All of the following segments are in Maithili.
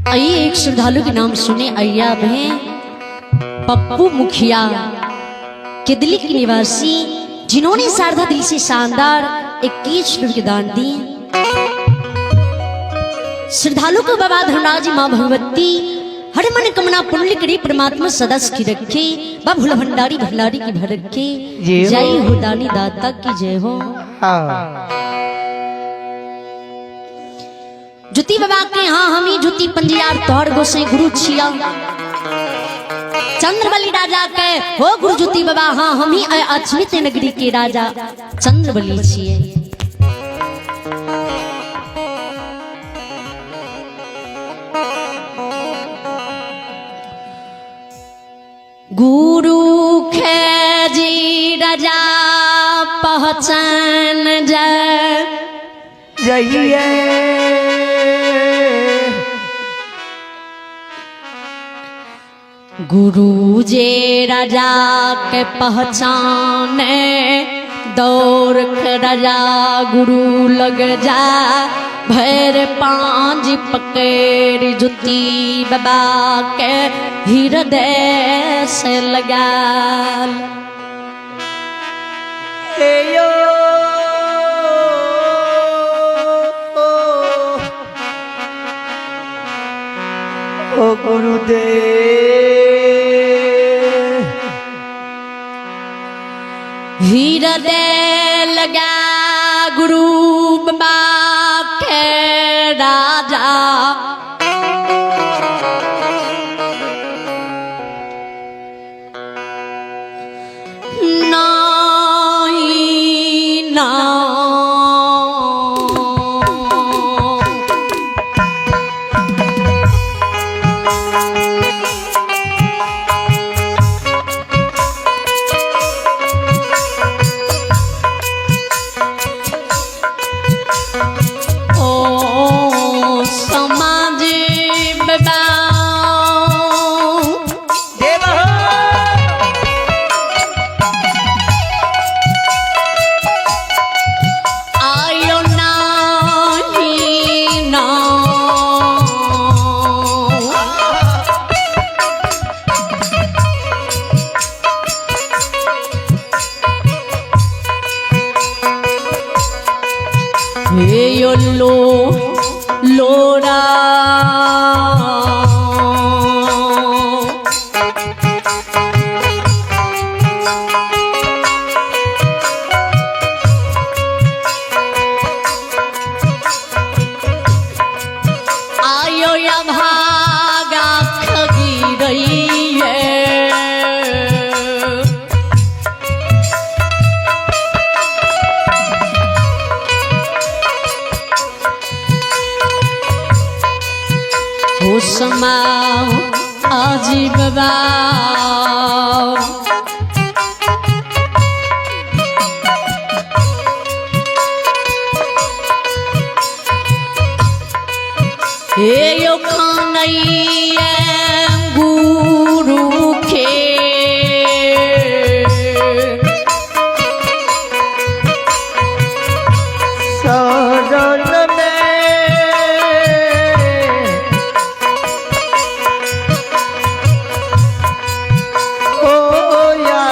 आइए एक श्रद्धालु के नाम सुने। आइए आप हैं पप्पू मुखिया, केदली के निवासी, जिन्होंने शारदा दिल से शानदार 21 रुपये के दान दिए। श्रद्धालु को बाबा धर्मराज माँ भगवती हर मन कमना पुण्य करे, परमात्मा सदा सुखी रखे, बाबा भंडारी भंडारी की भर रखे। जय हो दानी दाता की जय हो। हाँ। जुती बाबा के यहाँ हम ही जुती पंजियार तोहर गोसाई गुरु छिया। चंद्रबली राजा के हो गुरु जुती बाबा, हाँ हम ही अचमित नगरी के राजा चंद्रबली छिए। गुरु खेजी राजा पहचान जाए जइए। गुरु जे राजा के पहचाने दौड़ राजा गुरु लग जा भैर पांज पकड़ जुती बाबा के हृदय से लगा। हे यो ओ गुरुदेव। हृदय लगा गुरु बाबा के राजा नहीं ना ओ समाज बाबा देव हो। आयो नाही ना हे यो लो लोरा आयो या भागा खगी रही है। हो समाओ आजी बाबा हे यो खानैया गुरु खे शरण में ओ या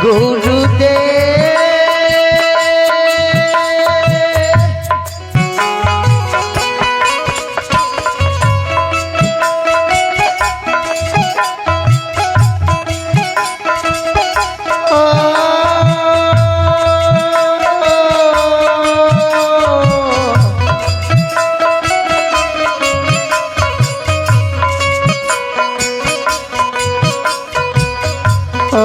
गुरुदेव। ओ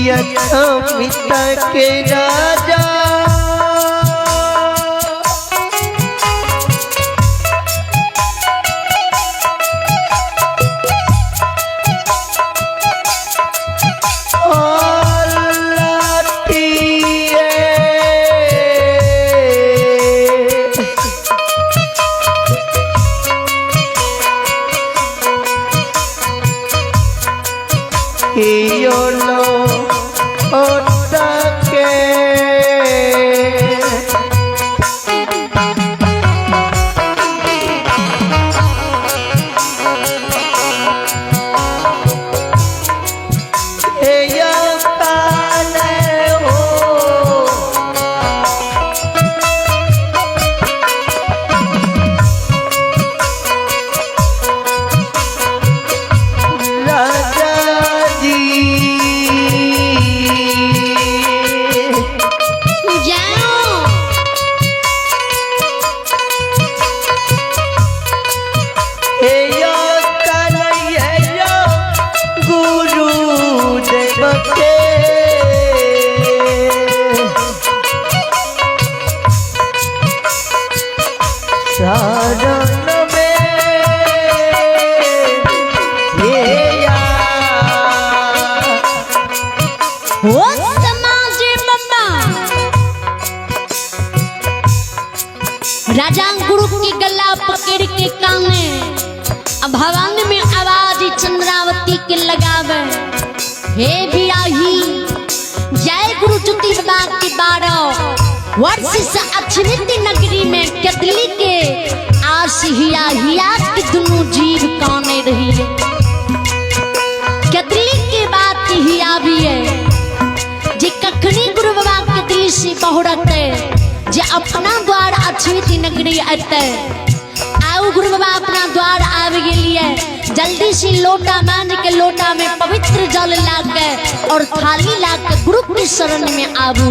यथमित के राजा राजा गुरु की गला पकड़ के काने भवन में आवाज चंद्रावती के लगावे, हे बिराही जय गुरु ज्योति बाबा के 12 वर्ष से अछरित नगरी में कदली के आस हिया हिया के दुनू जीव काने रही है। कदली के बात हिया भी है जे कखनी गुरु बाबा के दिल से बहुरते जे अपना द्वार अछरित नगरी अते। आउ गुरु बाबा अपना द्वार आबि गेलिए, जल्दी से लोटा मान के लोटा में पवित्र जल ला के और थाली ला के गुरु के शरण में आबू।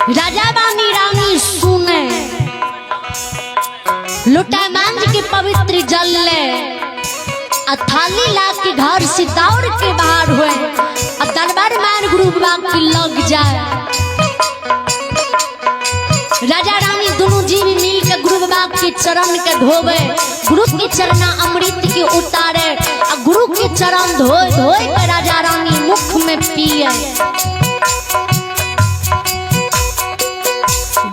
राजा बानी रानी सुने लोटा मांझ के पवित्र जल ले आ थाली ला के घर से दौड़ के बाहर हुए आ दरबार मान गुरु बाबा की लग जाए। राजा रानी दोनों जीव मिल के गुरु बाबा के चरण के धोवे, गुरु के चरणा अमृत के उतारे आ गुरु के चरण धोए धोए के राजा रानी मुख में पिए।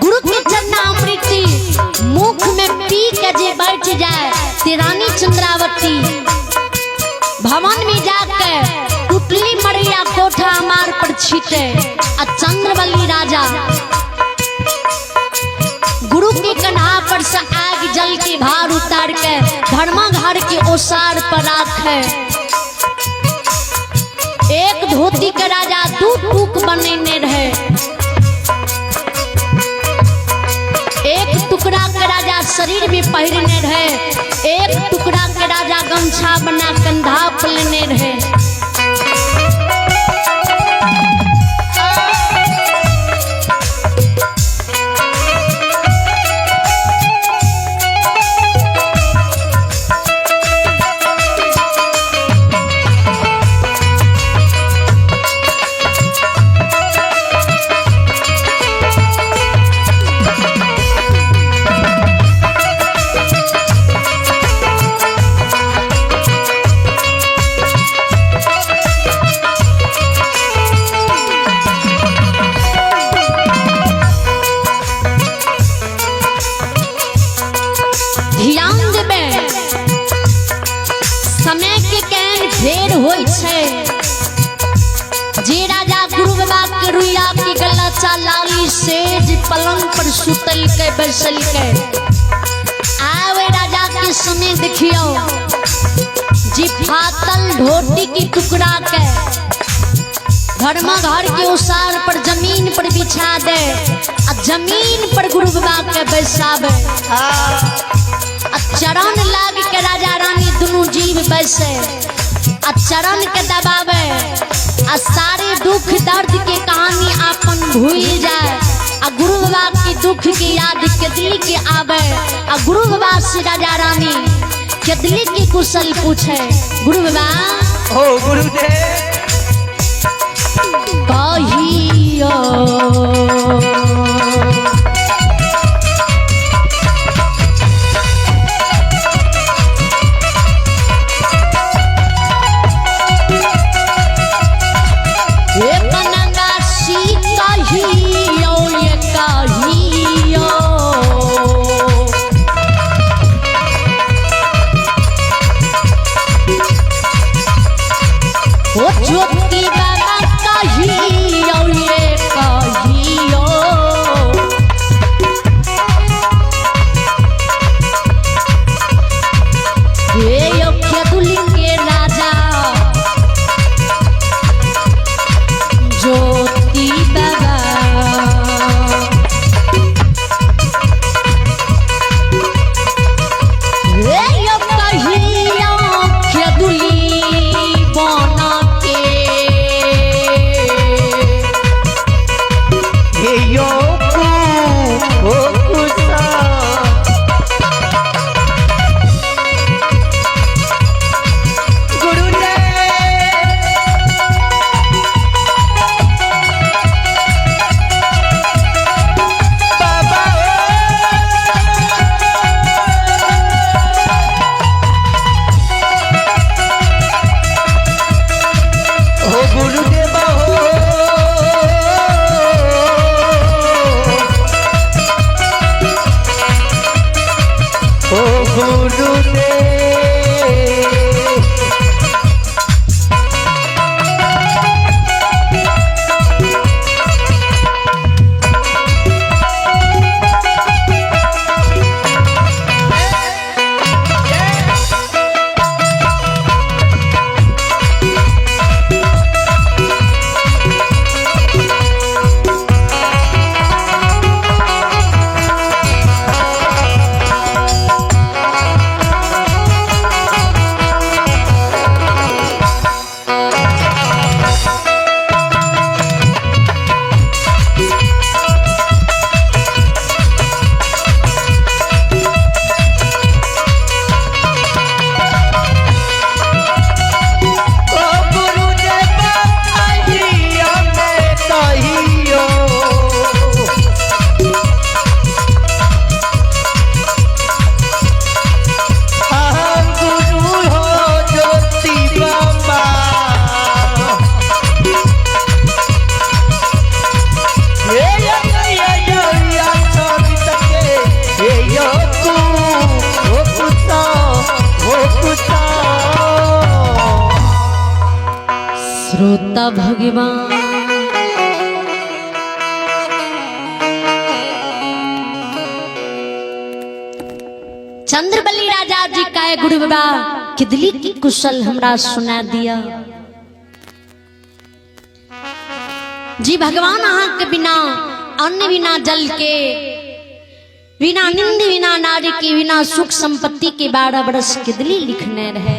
गुरु के चरणा अमृत मुख में पी के जे बैठ जाए ते रानी चंद्रावती भवन में जाके टुटली मरिया कोठा मार पर छीटे आ चंद्रवली राजा गुरु के कन्हा पर से आग जल के भार उतार के धर्मा घर के ओसार पर राखे। एक धोती के राजा दू टूक बनेने रहे, एक टुकड़ा के राजा शरीर में पहिरने रहे, एक टुकड़ा के राजा गमछा बना कंधा पर लेने रहे। पलंग पर सुतल के बैसल के आवे राजा के समय देखियो जी फातल धोती की टुकड़ा के घरमा घर के उसार पर जमीन पर बिछा दे आ जमीन पर गुरु बाबा के बैसावे आ चरण लाग के राजा रानी दुनू जीव बैसे आ चरण के दबावे आ सारे दुख दर्द के कहानी आपन भूल जाए आ गुरु बाबा के दुख के याद केदली के आवे आ गुरु बाबा से राजा रानी केदली के कुशल पूछे गुरु बाबा हो गुरुदेव कहियो हे बनवासी कहियो ये कहियो ओ ज्योति बाबा कहियो ये कहियो हे यो खेदुली के राजा ज्योति बाबा हे यो कहियो खेदुली बना के हे यो कु हो कुसा गुरुदेव बाबा हो गुरुदेव हो हो गुरुदेव। ओ गुरुदेव कहियो मैं कहियो हाँ गुरु हो ज्योति बाबा हे या या या या सरित के हे यो तू हो कुसा हो कुसा। श्रोता भगवान चंद्रबली राजा जी का गुरु बाबा किदली की कुशल हमरा सुना दिया जी भगवान अहाँ के बिना अन्न बिना जल के बिना निंद बिना नारी के बिना सुख संपत्ति के 12 बरस किदली लिखने रहे।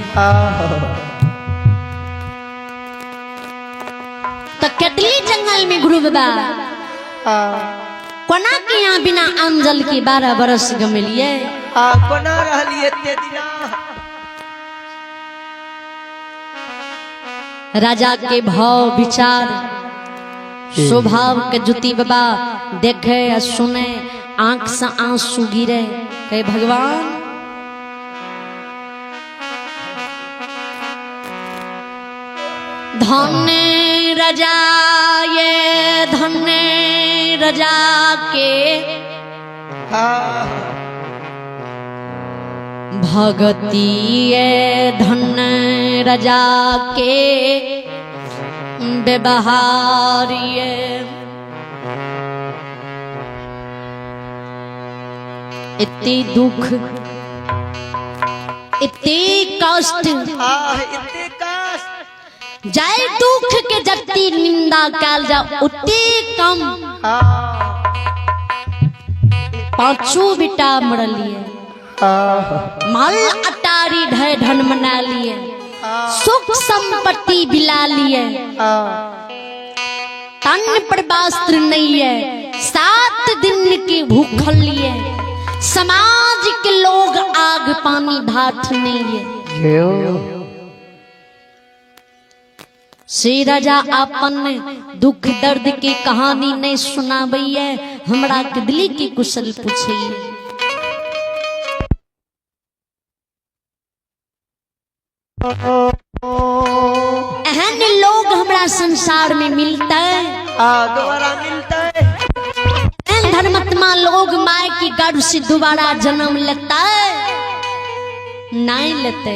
तो केदली जंगल में गुरु बाबा कोना के यहाँ बिना अन्न जल के 12 बरस गमेलिए। आ कोना रहलिए एते दिना। राजा के भाव विचार स्वभाव के जुति बाबा देखे आ सुने आंख से आंसू गिरे कहे भगवान धन्य रजा ये धन्य रजा के भगती ये धन्य रजा के व्यवहार ये एते दुख, एते कष्ट, एते कष्ट, जाय दुख के जत्ती निंदा कैल जा उते कम। पांचों बेटा मरलिए, माल अटारी ढय ढन मना लिए, सुख संपत्ति बिला लिए, तन पर वस्त्र नहीं है, 7 दिन के भूखल लिए, समाज के लोग आग पानी धाठ नहीं है। से राजा अपन दुख दर्द के कहानी नहीं सुनाबैये, हमरा के दिली के कुशल पूछैये। एहन लोग हमरा संसार में मिलता है, दोबारा मिलता है। एहन धर्मात्मा लोग माय की गर्भ से दोबारा जन्म लेता है, नहीं लेते।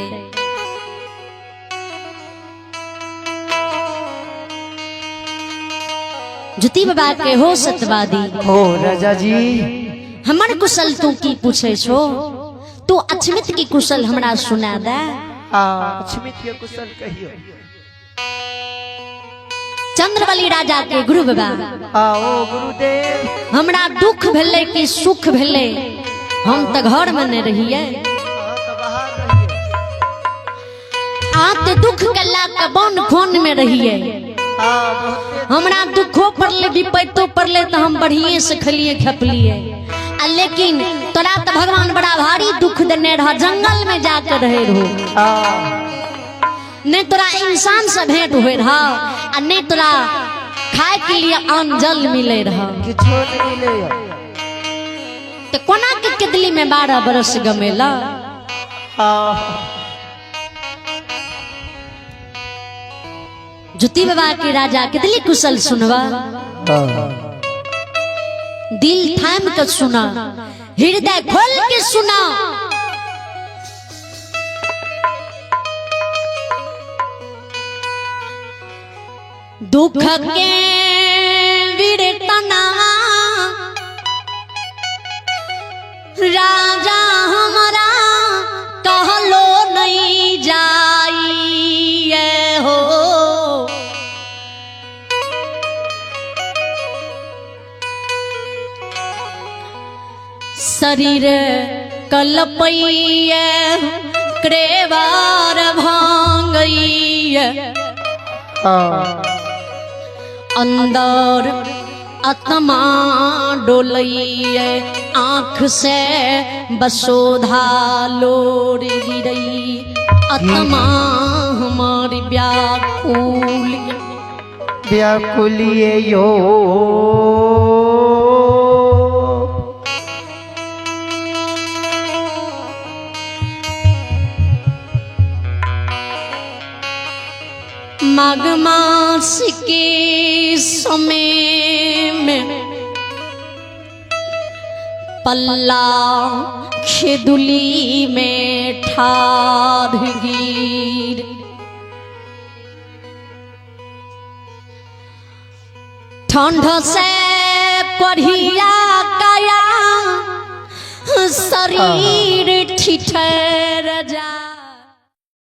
ज्योति बाबा के हो सतवादी हो राजा जी, हमर कुशल तू की पूछे छो, तू अछमित की कुशल हमरा सुना दे। अछमित के कुशल कहियो। चंद्रबली राजा के गुरु बाबा, आओ गुरुदेव, हमरा दुख भेलै कि सुख भेलै, हम तो घर में नहीं रहिए, आते दुख के ला के वन खोन में रहिए। हमरा दुखो पड़ले विपैतो पड़ले तो हम बढ़िए से खलिए खपलिए, लेकिन तोरा तो भगवान बड़ा भारी दुख देने रहा, जंगल में जाकर रहे रहो, नहीं तोरा इंसान से भेंट हुए रहा, आ नहीं तोरा खाए के लिए अन्न जल मिले रहा, तो कोना के किदली में 12 बरस गमेला। ज्योति बाबा के राजा कितनी कुशल सुनवा, दिल थाम के सुना, हृदय खोल के सुना। दुख के वीरतना राजा हमारा कहलो नहीं जाइए हो, शरीर कलपैये क्रेवार भांगैये, अंदर आत्मा डोलैये, आँख से बसोधा लोर गिरई, आत्मा हमारी व्याकुल व्याकुलिए यो। माघ मास के समय में पल्ला खेदुली में ठाढ़ गिर, ठंड से पढ़िया काया शरीर ठिठर जा।